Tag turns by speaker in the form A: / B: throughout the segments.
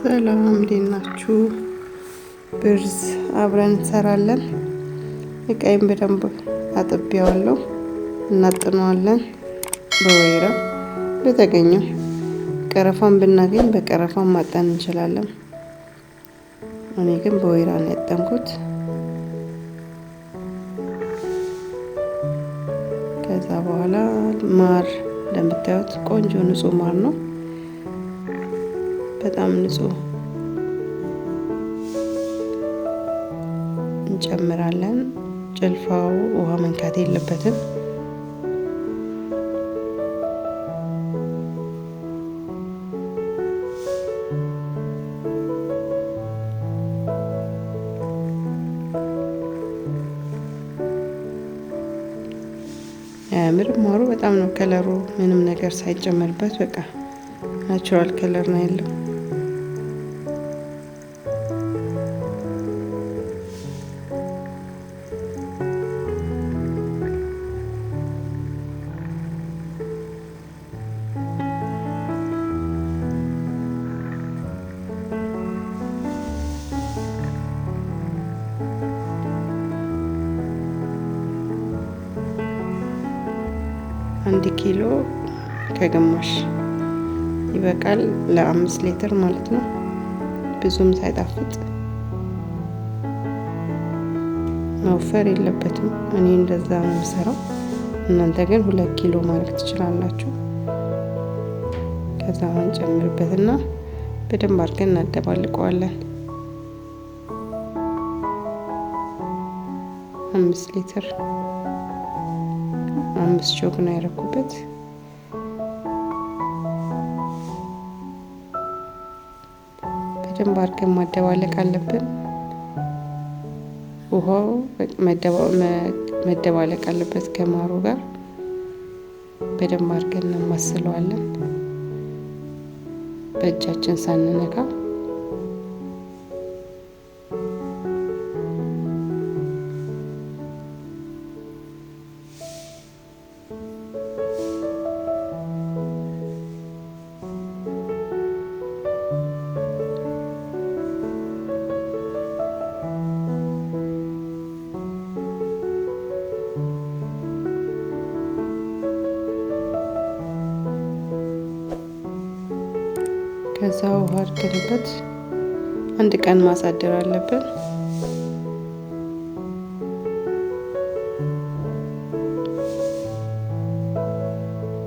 A: ሰላም እንዴት ናችሁ? ብርዝ አብረን እንሰራለን። እቃዬን በደንብ አጥቤዋለሁ። እናጥነዋለን በወይራ በተገኘው ቀረፋን ብናገኝ በቀረፋን ማጠን እንችላለን። እኔ ግን በወይራ ነው ያጠንኩት። ከዛ በኋላ ማር እንደምታዩት ቆንጆ ንጹህ ማር ነው። በጣም ንጹህ እንጨምራለን። ጭልፋው ውሃ መንካት የለበትም። አያምርም? ማሩ በጣም ነው color ኡ፣ ምንም ነገር ሳይጨመርበት በቃ natural color ነው ያለው። አንድ ኪሎ ከግማሽ ይበቃል ለ5 ሊትር ማለት ነው። ብዙም ሳይጣፍጥ መወፈር የለበትም። እኔ እንደዛ ነው የምሰራው። እናንተ ግን 2 ኪሎ ማድረግ ትችላላችሁ። ከዛ አሁን ጨምርበትና በደንብ አድርገን እናደባልቀዋለን። 5 ሊትር 5 ጆግ ነው ያደረኩበት። በደንብ አድርገን ማደባለቅ አለብን። ውሃው መደባለቅ አለበት ከማሩ ጋር። በደንብ አድርገን እናማስለዋለን በእጃችን ሳንነካ። ከዛ ውሃ አድርገንበት አንድ ቀን ማሳደር አለብን።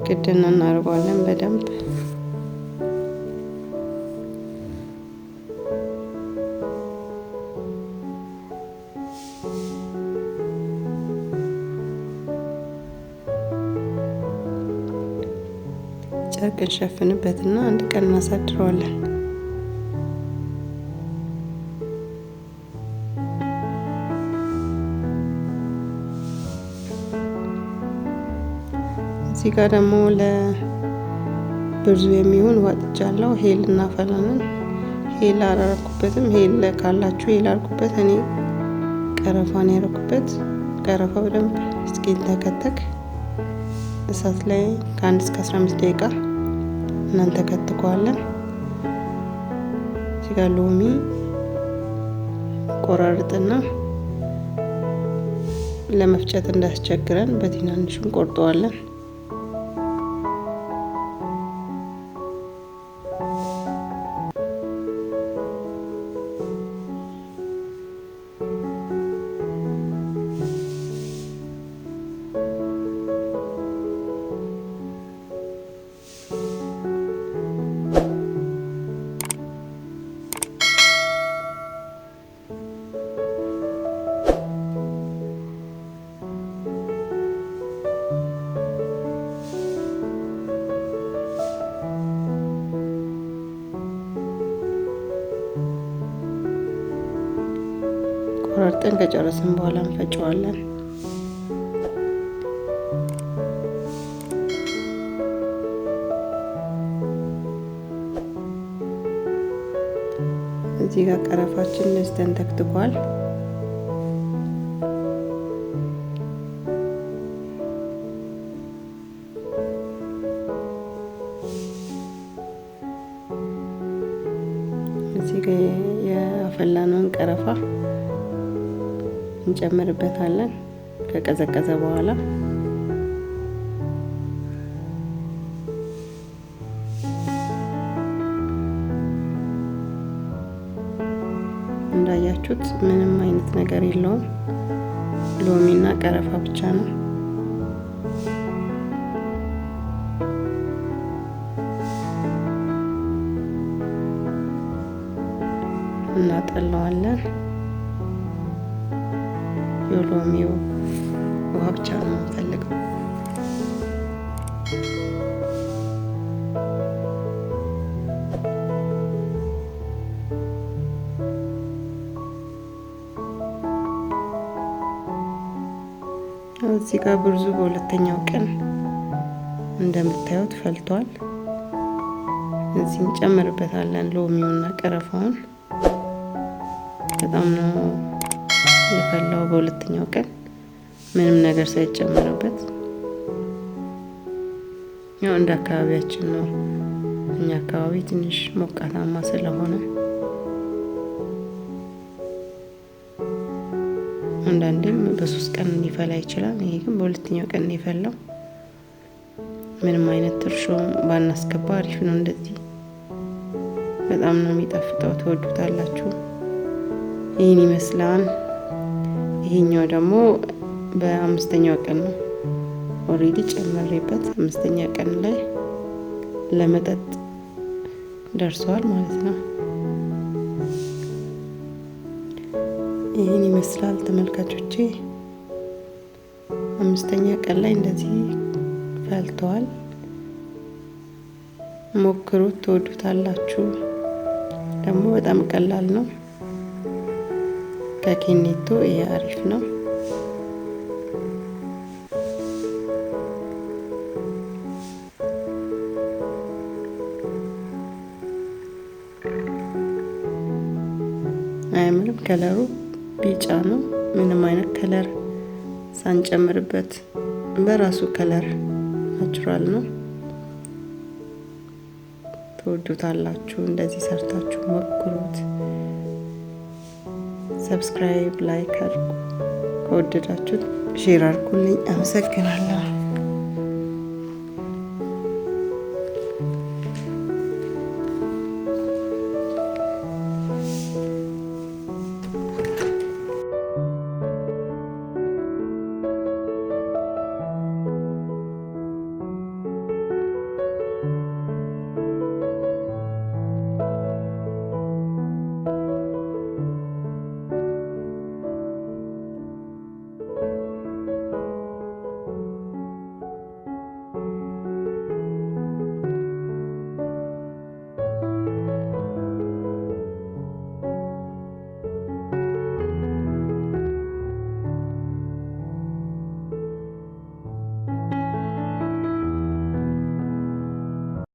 A: ግድን እናደርገዋለን በደንብ። ጨርቅ እንሸፍንበትና አንድ ቀን እናሳድረዋለን። እዚህ ጋር ደግሞ ለብርዙ የሚሆን ውሃ ጥጃለሁ። ሄል እናፈላለን። ሄል አላረኩበትም። ሄል ካላችሁ ሄል አድርጉበት። እኔ ቀረፋ ነው ያረኩበት። ቀረፋ በደንብ እስኪንተከተክ እሳት ላይ ከ1 እስከ 15 ደቂቃ እናንተከትከዋለን። እዚህ ጋር ሎሚ ቆራርጥና ለመፍጨት እንዳያስቸግረን በትናንሹ እንቆርጠዋለን። ቆራርጠን ከጨረስን በኋላ እንፈጨዋለን። እዚህ ጋር ቀረፋችን እንደዚህ ተንተክትኳል። እዚህ ጋር ያፈላነውን ቀረፋ እንጨምርበታለን ከቀዘቀዘ በኋላ። እንዳያችሁት ምንም አይነት ነገር የለውም። ሎሚና ቀረፋ ብቻ ነው። እናጠለዋለን። የሎሚው ውሃ ብቻ ነው የምንፈልገው። እዚህ ጋር ብርዙ በሁለተኛው ቀን እንደምታዩት ፈልቷል። እዚህ እንጨምርበታለን ሎሚውና ቀረፋውን። በጣም ነው የፈላው በሁለተኛው ቀን ምንም ነገር ሳይጨመርበት። ያው እንደ አካባቢያችን ነው። እኛ አካባቢ ትንሽ ሞቃታማ ስለሆነ አንዳንዴም በ3 ቀን ሊፈላ ይችላል። ይሄ ግን በሁለተኛው ቀን ነው የፈላው። ምንም አይነት እርሾ ባናስገባ አሪፍ ነው። እንደዚህ በጣም ነው የሚጣፍጠው፣ ትወዱታላችሁ። ይህን ይመስላል። ይሄኛው ደግሞ በአምስተኛው ቀን ነው already ጨምሬበት 5ኛ ቀን ላይ ለመጠጥ ደርሷል ማለት ነው። ይህን ይመስላል ተመልካቾቼ። 5ኛ ቀን ላይ እንደዚህ ፈልተዋል። ሞክሩት፣ ትወዱታላችሁ። ደግሞ በጣም ቀላል ነው። ከኬኔቶ ይሄ አሪፍ ነው። አያምርም? color ኡ ቢጫ ነው። ምንም አይነት color ሳንጨምርበት በራሱ color natural ነው። ትወዱታላችሁ። እንደዚህ ሰርታችሁ ሞክሩት። Subscribe፣ like አድርጉ። ከወደዳችሁት share አድርጉልኝ። አመሰግናለሁ።